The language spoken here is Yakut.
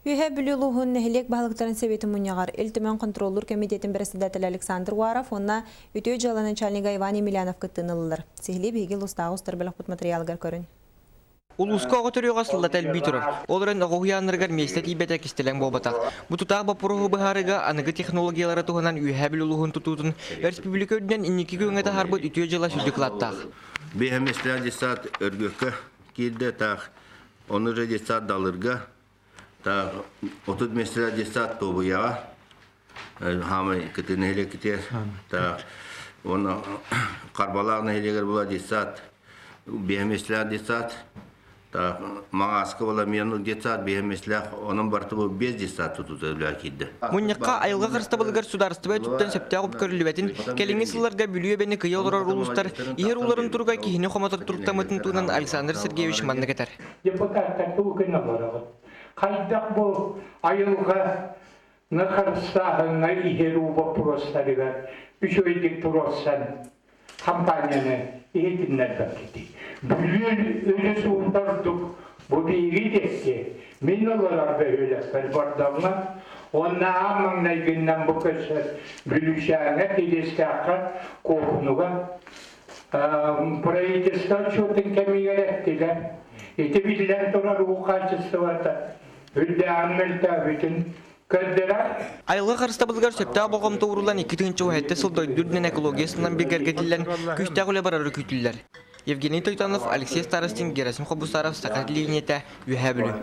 Үөһээ Бүлүү улууһун нэһилиэк баһылыктарын сэбиэтин мунньаҕар Ил Түмэн хонтуруоллуур кэмитиэтин бэрэссэдээтэлэ Александр Уаров уонна Үтүө дьыала начальнига Иван Емельянов кыттыыны ыллылар. Сиһилии биһиги улуустааҕы устар бөлөхпүт матырыйаалыгар көрүн. Улууска оҕо төрүөҕэ сыллата элбии турар. Ол эрэн оҕо уһуйааннарыгар миэстэ тиийбэтэ кистэлэҥ буолбатах. Бу тутаах боппуруоһу быһаарыыга аныгы технологиялары туһанан Үөһээ Бүлүү улууһун тутуутун өрөспүүбүлүкэ үрдүнэн инники күөҥҥэ таһаарбыт үтүө дьыала сүдү кылааттаах. Биһэмэстээх детсад Өргөккө киирдэ, таах ону же детсад Далырга Так, 30 миэстэлээх детсад Тобуйаҕа, хаамай кытыы нэһилиэккитигэр, так, уонна Харбалаах нэһилиэгэр була детсад, биэһэ миэстэлээх детсад, так, Маҥааска була Миянук детсад, биэһэ миэстэлээх, онон барыта бу биэс детсад тутуута үлэҕэ киирдэ. Мунньахха айылҕа харыстабылыгар судаарыстыба өттүттэн сөптөөх үп көрүллүбэтин, кэлиҥҥи сылларга Бүлүү эбэни кыйа олорор улуустар иһэр ууларын туруга киһини хомотор туруктаммытын туһунан Александр Сергеевич маннык этэр. Депутаттар тугу гына олороҕут? Хайдах бу айылҕаны харыстааһыҥҥа иһэр уу боппуруостарыгар үчүгэйдик туруорсан хампаанньаны иһитиннэрбэккитий? Бүлүү өрүс уута ордук бу биһиги диэки мин олорор бөһүөлэкпэр Бордоҥҥо уонна аан маҥнайгыннан бу көрсөр Бүлүүчээҥҥэ, Кириэстээххэ, Куокунуга Правительство отчетун кэмигэр эттилэр, ити биллэн турар уу хаачыстыбата үрдээҕин мөлтөөбүтүн көрдөрөр. Айылҕа харыстабылыгар сөптөөх болҕомто ууруллан 2007 сыл дойду үрдүнэн экология сылынан бигэргэтиллэн күүстээх үлэ барара күүтүллэр. Евгений Тойтонов, Алексей Старостин, Герасим Хобусаров, Саха телевидениетэ, Үөһээ Бүлүү.